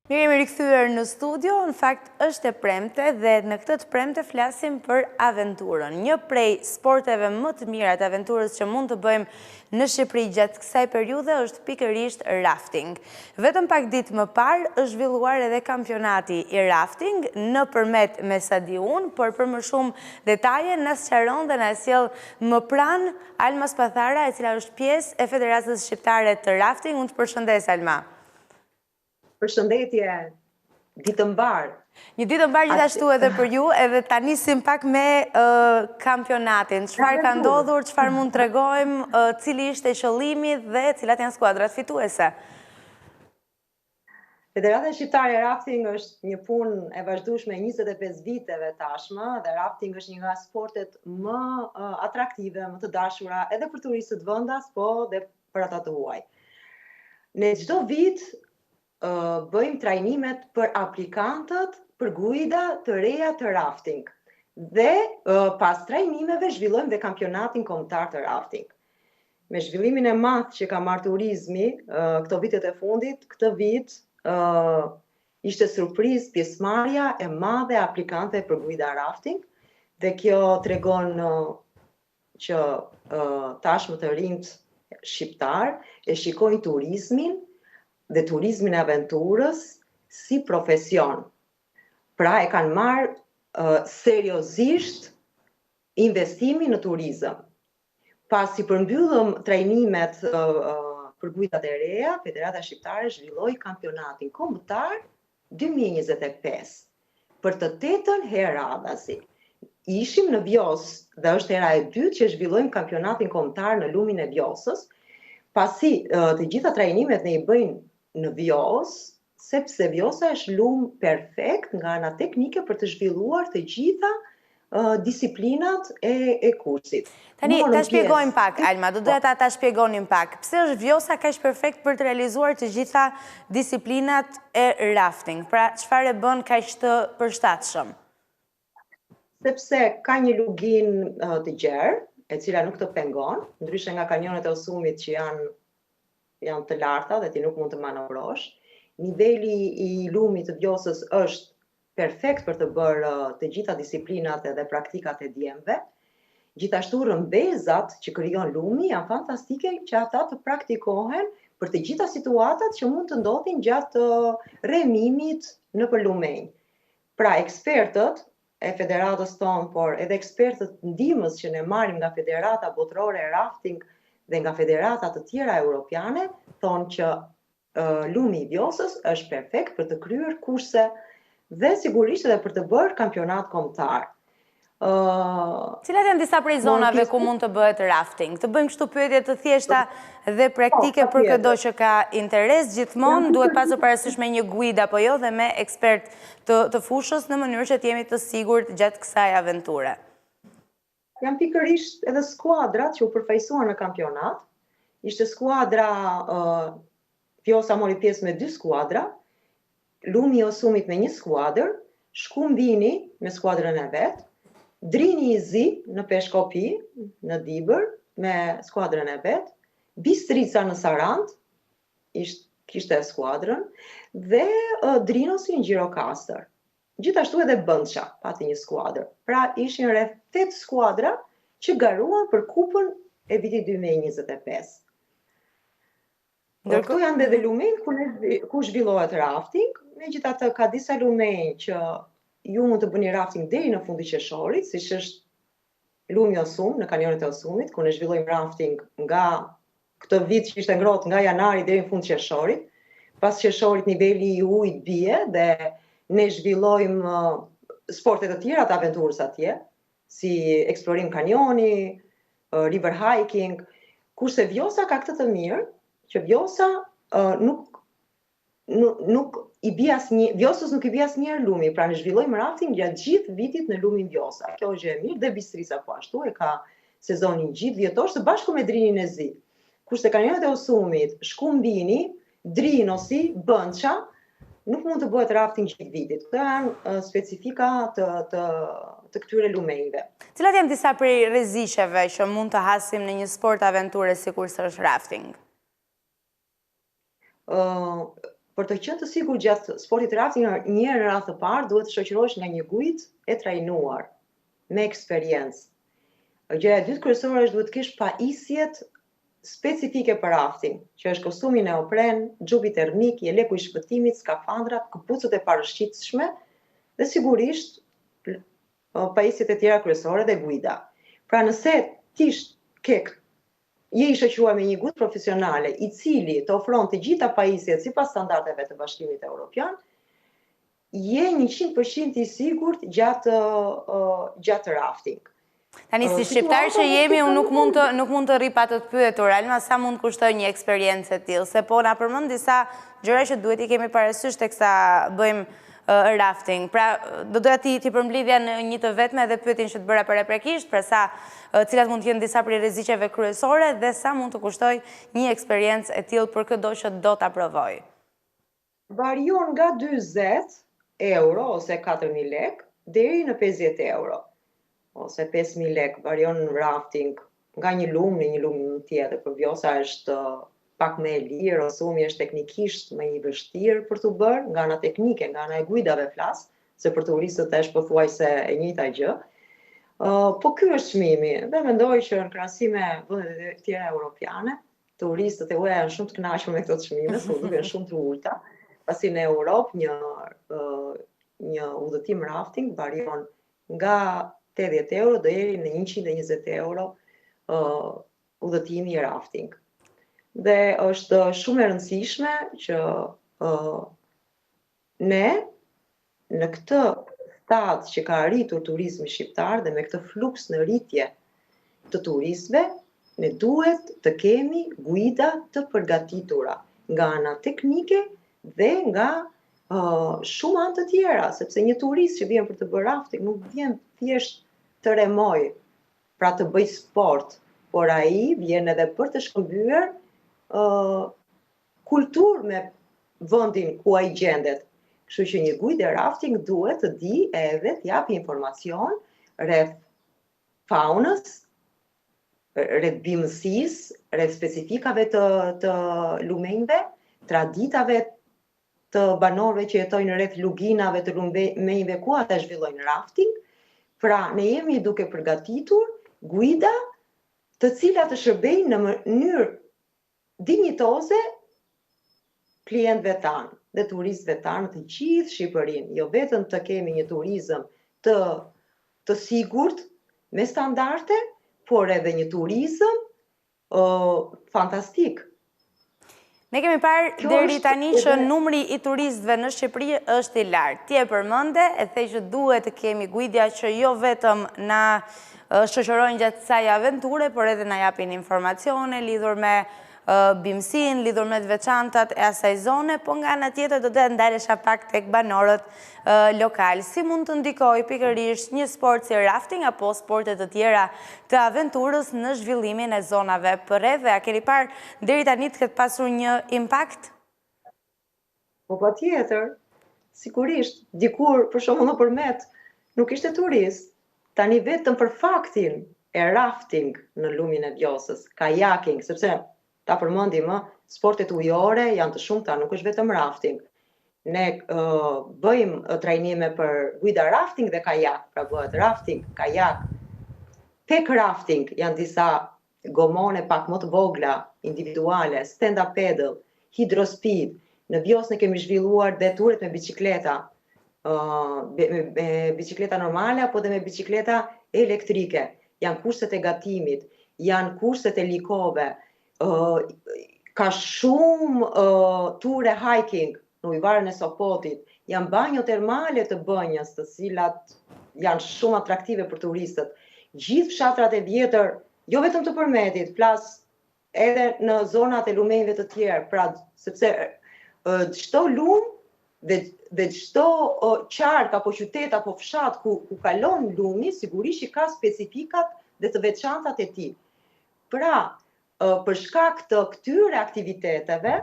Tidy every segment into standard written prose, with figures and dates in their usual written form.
Mirë jemi rikthyer në studio, në fakt është e premte dhe në këtë të premte flasim për aventurën. Një prej sporteve më të mira të aventurës që mund të bëjmë në Shqipëri gjatë kësaj periudhe është pikërisht rafting. Vetëm pak ditë më parë është zhvilluar edhe kampionati i rafting në Përmet me sa di unë, por për më shumë detaje na sqaron dhe na sjell më pranë Alma Spathara, e cila është pjesë e Federatës Shqiptare të Rafting. Unë të përshëndes Alma. Përshëndetje, ditë të mbarë. Një ditë të mbarë gjithashtu edhe për ju, edhe ta nisim pak me kampionatin. Çfarë ka ndodhur, çfarë mund të tregojmë, cili ishte qëllimi dhe cilat janë skuadrat fituese? Federata Shqiptare e Rafting është një punë e vazhdueshme e 25 viteve tashmë dhe rafting është një nga sportet më atraktive, më të dashura edhe për turistët vendas, po dhe për ata të huaj. Ne çdo vit uh, bëjmë trajnimet për aplikantët për guida të reja të rafting. Dhe uh, pas trajnimeve zhvillojmë dhe kampionatin kombëtar të rafting. Me zhvillimin e madh që ka marrë turizmi uh, këto vitet e fundit, këtë vit uh, ishte surprizë pjesëmarrja e madhe e aplikantëve për guida rafting dhe kjo tregon uh, që tashmë të rinjtë shqiptarë e shikojnë turizmin dhe turizmin e aventurës si profesion. Pra e kanë marrë seriozisht investimin në turizëm. Pasi përmbyllëm trajnimet për guidat e reja, Federata Shqiptare zhvilloi kampionatin kombëtar 2025. Për të tetën herë radhazi. Ishim në Vjosë dhe është hera e dytë që zhvillojmë kampionatin kombëtar në lumin e Vjosës, pasi të gjitha trajnimet ne i bëjmë në Vjosë, sepse Vjosa është lumë perfekt nga ana teknike për të zhvilluar të gjitha disiplinat e, e kursit. Tani, ta shpjegojmë pak, Alma, do doja ta ta shpjegonim pak. Pse është Vjosa kaq perfekt për të realizuar të gjitha disiplinat e rafting? Pra, çfarë e bën kaq të përshtatshëm? Sepse ka një luginë të gjerë, e cila nuk të pengon, ndryshe nga kanionet e Osumit që janë janë të larta dhe ti nuk mund të manovrosh. Niveli i lumit të Vjosës është perfekt për të bërë të gjitha disiplinat edhe praktikat e djemve. Gjithashtu rrëmbezat që krijon lumi janë fantastike që ata të praktikohen për të gjitha situatat që mund të ndodhin gjatë remimit nëpër lumenj. Pra ekspertët e federatës tonë, por edhe ekspertët ndihmës që ne marrim nga Federata Botërore e Rafting dhe nga federata të tjera europiane, thonë që lumi i Vjosës është perfekt për të kryer kurse dhe sigurisht edhe për të bërë kampionat kombëtar. Cilat janë disa prej zonave ku mund të bëhet rafting? Të bëjmë kështu pyetje të thjeshta dhe praktike po, për këdo që ka interes, gjithmonë duhet pasur parasysh me një guidë apo jo dhe me ekspert të, të fushës në mënyrë që të jemi të sigurt gjatë kësaj aventure. Janë pikërisht edhe skuadrat që u përfaqësuan në kampionat. Ishte skuadra uh, Vjosa mori pjesë me dy skuadra, Lumi i Osumit me një skuadër, Shkumbini me skuadrën e vet, Drini i Zi në Peshkopi, në Dibër me skuadrën e vet, Bistrica në Sarandë, ishte kishte skuadrën dhe uh, Drinosi në Gjirokastër. Gjithashtu edhe Bënça pati një skuadër. Pra ishin rreth 8 skuadra që garuan për kupën e vitit 2025. Ndërkohë këto janë edhe lumenj ku ne ku zhvillohet rafting, megjithatë ka disa lumenj që ju mund të bëni rafting deri në fund të qershorit, siç është lumi Osum, në kanionet e Osumit, ku ne zhvillojmë rafting nga këtë vit që ishte ngrohtë nga janari deri në fund të qershorit. Pas qershorit niveli i ujit bie dhe ne zhvillojmë sporte të tjera të aventurës atje, si eksplorim kanioni, river hiking, kurse Vjosa ka këtë të mirë, që Vjosa nuk nuk, nuk i bie asnjë Vjosës nuk i bie asnjëherë lumi, pra ne zhvillojmë rafting gjatë gjithë vitit në lumin Vjosa. Kjo është gjë e mirë dhe Bistrica po ashtu e ka sezonin gjithë vjetor së bashku me Drinin e Zi. Kurse kanionet e Osumit, Shkumbini, Drinosi, Bënça, nuk mund të bëhet rafting gjithë vitit. Këto janë specifika të, të, të këtyre lumenjve. Cilat janë disa prej rreziqeve që mund të hasim në një sport aventure sikurse është rafting? Për të qenë të sigurt gjatë sportit rafting, një herë në radhë të parë duhet të shoqërohesh nga një guidë e trajnuar me eksperiencë. Gjëja e dytë kryesore është duhet të kesh pajisjet specifike për rafting, që është kostumi neopren, xhupi termik, jeleku i shpëtimit, skafandrat, këpucët e parrëshqitshme dhe sigurisht pajisjet e tjera kryesore dhe guida. Pra nëse ti ke je i shoqëruar me një guidë profesionale, i cili të ofron të gjitha pajisjet sipas standardeve të Bashkimit Evropian, je 100% i sigurt gjatë gjatë rafting. Tani si shqiptar që jemi, unë nuk mund të nuk mund të rri pa të të pyetur, Alma, sa mund të kushtojë një eksperiencë e tillë? Se po na përmend disa gjëra që duhet i kemi parasysh teksa bëjmë rafting. Pra, do doja t'i t'i përmblidhja në një të vetme edhe pyetjen që të bëra paraprakisht, pra sa cilat mund të jenë disa prej rreziqeve kryesore dhe sa mund të kushtojë një eksperiencë e tillë për këdo që do ta provojë. Varion nga 40 euro ose 4000 lekë deri në 50 euro ose 5000 lekë, varion rafting nga një lumë në një lumë tjetër, por Vjosa është pak më e lirë, Osumi është teknikisht më i vështirë për t'u bërë, nga ana teknike, nga ana e guidave flas, se për turistët është pothuajse e njëjta gjë. Uh, po ky është çmimi dhe mendoj që në krahasim me vendet e tjera europiane, turistët e huaj janë shumë të kënaqur me këto çmime, se u duken shumë të ulta, pasi në Europë një uh, një udhëtim rafting varion nga 80 euro deri në 120 euro uh, udhëtimi i rafting. Dhe është shumë e rëndësishme që uh, ne në këtë stad që ka arritur turizmi shqiptar dhe me këtë fluks në rritje të turistëve, ne duhet të kemi guida të përgatitura nga ana teknike dhe nga uh, shumë anë të tjera, sepse një turist që vjen për të bërë rafting nuk vjen thjesht të remojë, pra të bëjë sport, por ai vjen edhe për të shkëmbyer uh, kulturë me vendin ku ai gjendet. Kështu që një guidë rafting duhet të di edhe të japi informacion rreth faunës, rreth bimësisë, rreth specifikave të, të lumenjve, traditave të banorëve që jetojnë rreth luginave të lumenjve ku ata zhvillojnë rafting. Pra, ne jemi duke përgatitur guida të cilat të shërbejnë në mënyrë dinjitoze klientëve tanë dhe turistëve tanë të gjithë Shqipërinë, jo vetëm të kemi një turizëm të të sigurt me standarde, por edhe një turizëm uh, fantastik. Ne kemi parë deri tani që numri i turistëve në Shqipëri është i lartë. Ti e përmende, e the që duhet të kemi guida që jo vetëm na shoqërojnë gjatë kësaj aventure, por edhe na japin informacione lidhur me bimësinë, lidhur me të veçantat e asaj zone, po nga ana tjetër do të ndalesha pak tek banorët lokalë. Si mund të ndikojë pikërisht një sport si rafting apo sporte të tjera të aventurës në zhvillimin e zonave përreth dhe a keni parë deri tani të ketë pasur një impakt? Po patjetër, sigurisht, dikur për shembull në Përmet nuk ishte turist. Tani vetëm për faktin e rafting në lumin e Vjosës, kajaking, sepse ta përmendim ë, sportet ujore janë të shumta, nuk është vetëm rafting. Ne uh, bëjmë trajnime për guida rafting dhe kajak, pra bëhet rafting, kajak, pack rafting janë disa gomone pak më të vogla, individuale, stand-up paddle, hydrospeed. Në Vjosë ne kemi zhvilluar dhe turet me bicikleta, uh, me, me bicikleta normale apo dhe me bicikleta elektrike. Janë kurset e gatimit, janë kurset e likove, uh, ka shumë uh, ture hiking në ujëvarën e Sopotit, janë banjo termale të Bënjës, të cilat janë shumë atraktive për turistët. Gjithë fshatrat e vjetër, jo vetëm të Përmetit, flas edhe në zonat e lumenjve të tjerë, pra sepse çdo lum dhe dhe çdo qark apo qytet apo fshat ku ku kalon lumi, sigurisht që ka specifikat dhe të veçantat e tij. Pra, për shkak të këtyre aktiviteteve,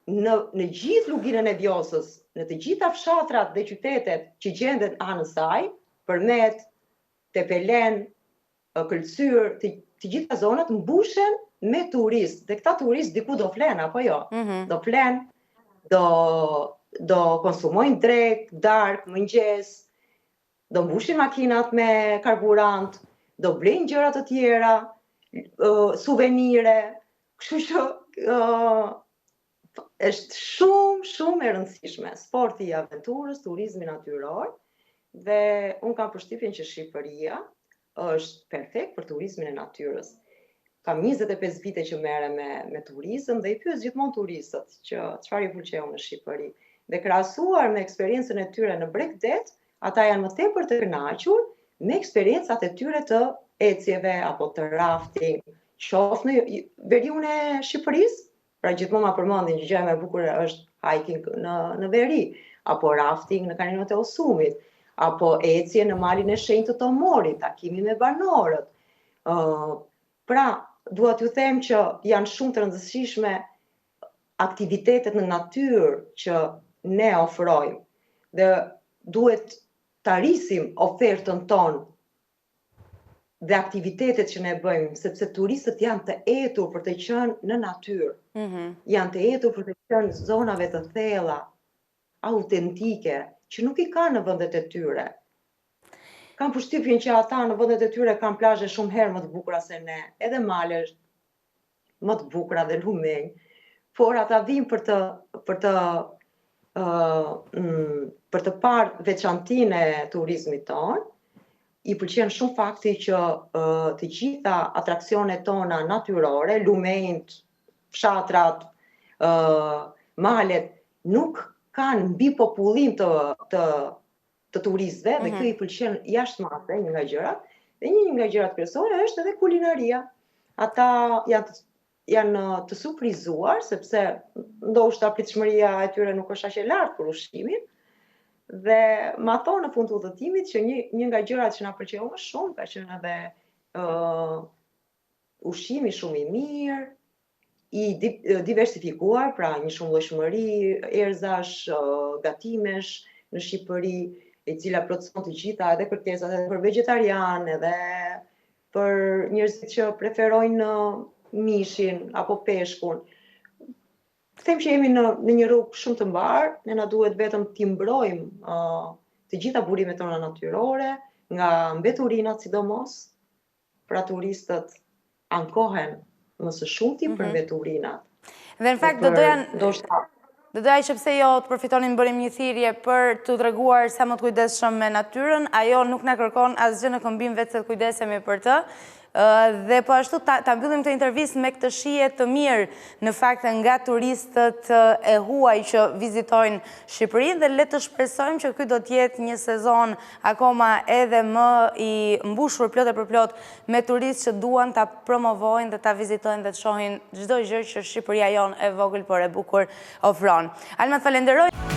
në në gjithë luginën e Vjosës, në të gjitha fshatrat dhe qytetet që gjenden anës saj, Përmet, Tepelen, Këlcyr, të, të gjitha zonat mbushen me turistë dhe këta turistë diku do flen apo jo? Mm -hmm. Do flen. Do do konsumojnë drekë, darkë, mëngjes, do mbushin makinat me karburant, do blejnë gjëra të tjera, suvenire, kështu që është shumë, shumë e rëndësishme, sporti i aventurës, turizmi natyror, dhe unë kam përshtypjen që Shqipëria është perfekt për turizmin e natyrës. Kam 25 vite që merrem me, me turizëm dhe i pyes gjithmonë turistët që çfarë i pëlqeu në Shqipëri. Dhe krahasuar me eksperiencën e tyre në bregdet, ata janë më tepër të kënaqur me eksperiencat e tyre të ecjeve apo të rafting, qoftë në veriun e Shqipërisë, Pra gjithmonë ma përmendin që gjëja më e bukur është hiking në në veri, apo rafting në kanionet e Osumit, apo ecje në malin e shenjtë të Tomorit, takimi me banorët. Ë uh, pra, dua t'ju them që janë shumë të rëndësishme aktivitetet në natyrë që ne ofrojmë dhe duhet ta rrisim ofertën tonë dhe aktivitetet që ne bëjmë, sepse turistët janë të etur për të qenë në natyrë. Mm -hmm. Janë të etur për të qenë zonave të thella, autentike, që nuk i kanë në vendet e tyre. Kam përshtypjen që ata në vendet e tyre kanë plazhe shumë herë më të bukura se ne, edhe male më të bukura dhe lumenj, por ata vijnë për të për të uh, për të parë veçantinë e turizmit tonë, i pëlqen shumë fakti që uh, të gjitha atraksionet tona natyrore, lumenjtë, fshatrat, uh, malet, nuk kanë mbipopullim të, të të turistëve mm -hmm. dhe mhm. kjo i pëlqen jashtë mase një nga gjërat. Dhe një nga gjërat kryesore është edhe kulinaria. Ata janë janë të surprizuar sepse ndoshta pritshmëria e tyre nuk është aq e lartë për ushqimin. Dhe ma thonë në fund të udhëtimit që një një nga gjërat që na pëlqeu më shumë ka qenë edhe ë uh, ushqimi shumë i mirë, i diversifikuar, pra një shumëllojshmëri erëzash, gatimesh në Shqipëri, e cila plotëson të gjitha edhe kërkesat edhe për vegetarian, edhe për njerëzit që preferojnë mishin apo peshkun. Them që jemi në në një rrugë shumë të mbarë, ne na duhet vetëm t'i mbrojmë uh, të gjitha burimet tona natyrore, nga mbeturinat sidomos, Pra turistët ankohen më së shumti për mhm. mbeturinat. Dhe në fakt do doja ndoshta Do doja që pse jo të përfitonim bënim një thirrje për t'u treguar sa më të kujdesshëm me natyrën, ajo nuk na kërkon asgjë në këmbim veçse të kujdesemi për të. Dhe po ashtu ta, ta mbyllim këtë intervistë me këtë shije të mirë në fakt nga turistët e huaj që vizitojnë Shqipërinë dhe le të shpresojmë që ky do të jetë një sezon akoma edhe më i mbushur plot e përplot me turistë që duan ta promovojnë dhe ta vizitojnë dhe të shohin çdo gjë që Shqipëria jonë e vogël por e bukur ofron. Alma të falenderoj.